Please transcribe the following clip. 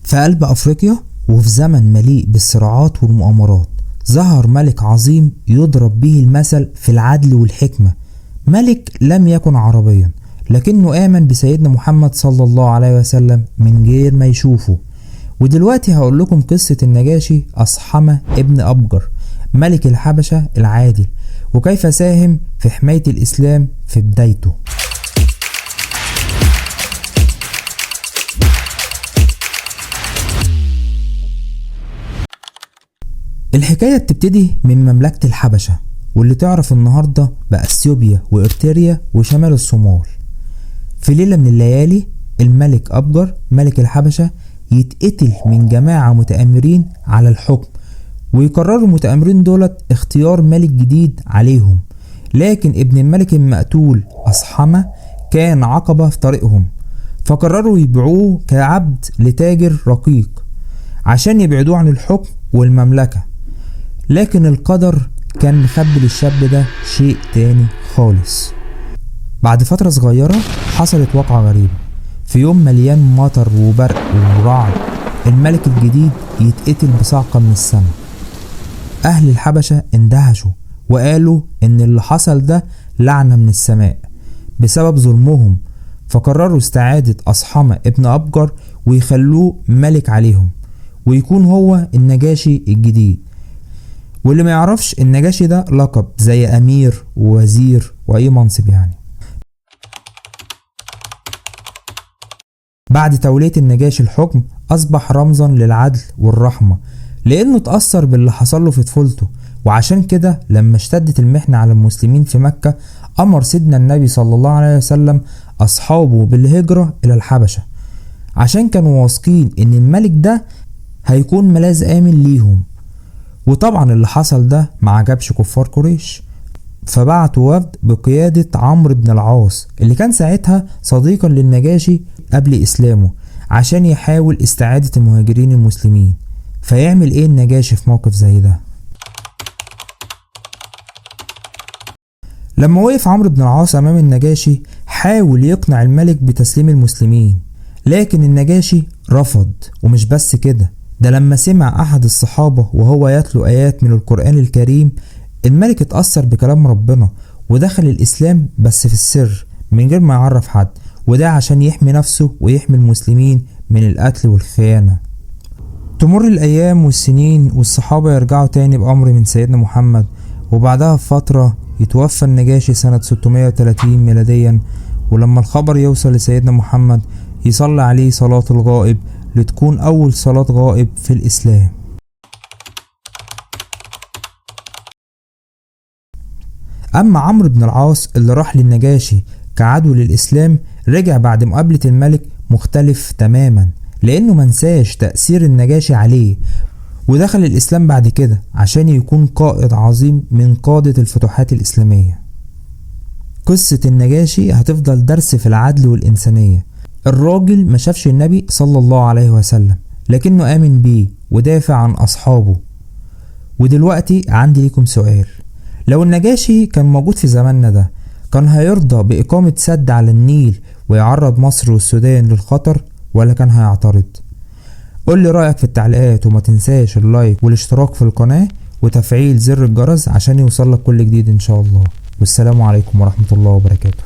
في قلب أفريقيا وفي زمن مليء بالصراعات والمؤامرات ظهر ملك عظيم يضرب به المثل في العدل والحكمة. ملك لم يكن عربيا لكنه آمن بسيدنا محمد صلى الله عليه وسلم من غير ما يشوفه. ودلوقتي هقول لكم قصة النجاشي أصحمة ابن أبجر ملك الحبشة العادل، وكيف ساهم في حماية الإسلام في بدايته. الحكاية بتبتدي من مملكة الحبشة واللي تعرف النهاردة بأثيوبيا وإرتريا وشمال الصومال. في ليلة من الليالي الملك أبجر ملك الحبشة يتقتل من جماعة متآمرين على الحكم، ويقرروا المتآمرين دولت اختيار ملك جديد عليهم، لكن ابن الملك المقتول أصحمة كان عقبة في طريقهم، فقرروا يبيعوه كعبد لتاجر رقيق عشان يبعدوه عن الحكم والمملكة. لكن القدر كان مخبي للشاب ده شيء تاني خالص. بعد فترة صغيرة حصلت واقعة غريبة. في يوم مليان مطر وبرق ورعد الملك الجديد يتقتل بصعقة من السماء. أهل الحبشة اندهشوا وقالوا إن اللي حصل ده لعنة من السماء بسبب ظلمهم، فقرروا استعادة أصحمة ابن أبجر ويخلوه ملك عليهم ويكون هو النجاشي الجديد. واللي ما يعرفش النجاشي ده لقب زي أمير ووزير وأي منصب يعني. بعد تولية النجاشي الحكم أصبح رمزا للعدل والرحمة، لأنه اتأثر باللي حصله في طفولته، وعشان كده لما اشتدت المحنة على المسلمين في مكة أمر سيدنا النبي صلى الله عليه وسلم أصحابه بالهجرة إلى الحبشة، عشان كانوا واثقين إن الملك ده هيكون ملاذ آمن ليهم. وطبعا اللي حصل ده ما عجبش كفار قريش، فبعتوا وفد بقيادة عمرو بن العاص اللي كان ساعتها صديقا للنجاشي قبل إسلامه عشان يحاول استعادة المهاجرين المسلمين. فيعمل ايه النجاشي في موقف زي ده؟ لما وقف عمرو بن العاص امام النجاشي حاول يقنع الملك بتسليم المسلمين، لكن النجاشي رفض. ومش بس كده، ده لما سمع احد الصحابة وهو يتلو ايات من القرآن الكريم الملك اتأثر بكلام ربنا ودخل الاسلام بس في السر من غير ما يعرف حد، وده عشان يحمي نفسه ويحمي المسلمين من القتل والخيانة. تمر الأيام والسنين والصحابة يرجعوا تاني بأمر من سيدنا محمد، وبعدها بفترة يتوفى النجاشي سنة 630 ميلاديا. ولما الخبر يوصل لسيدنا محمد يصلي عليه صلاة الغائب لتكون أول صلاة غائب في الإسلام. أما عمرو بن العاص اللي راح للنجاشي كعدو للإسلام رجع بعد مقابلة الملك مختلف تماما، لأنه منساش تأثير النجاشي عليه، ودخل الإسلام بعد كده عشان يكون قائد عظيم من قادة الفتوحات الإسلامية. قصة النجاشي هتفضل درس في العدل والإنسانية. الراجل ما شافش النبي صلى الله عليه وسلم لكنه آمن بيه ودافع عن أصحابه. ودلوقتي عندي ليكم سؤال: لو النجاشي كان موجود في زماننا ده كان هيرضى بإقامة سد على النيل ويعرض مصر والسودان للخطر، ولا كان هيعترض؟ قول لي رأيك في التعليقات، وما تنساش اللايك والاشتراك في القناة وتفعيل زر الجرس عشان يوصلك كل جديد إن شاء الله. والسلام عليكم ورحمة الله وبركاته.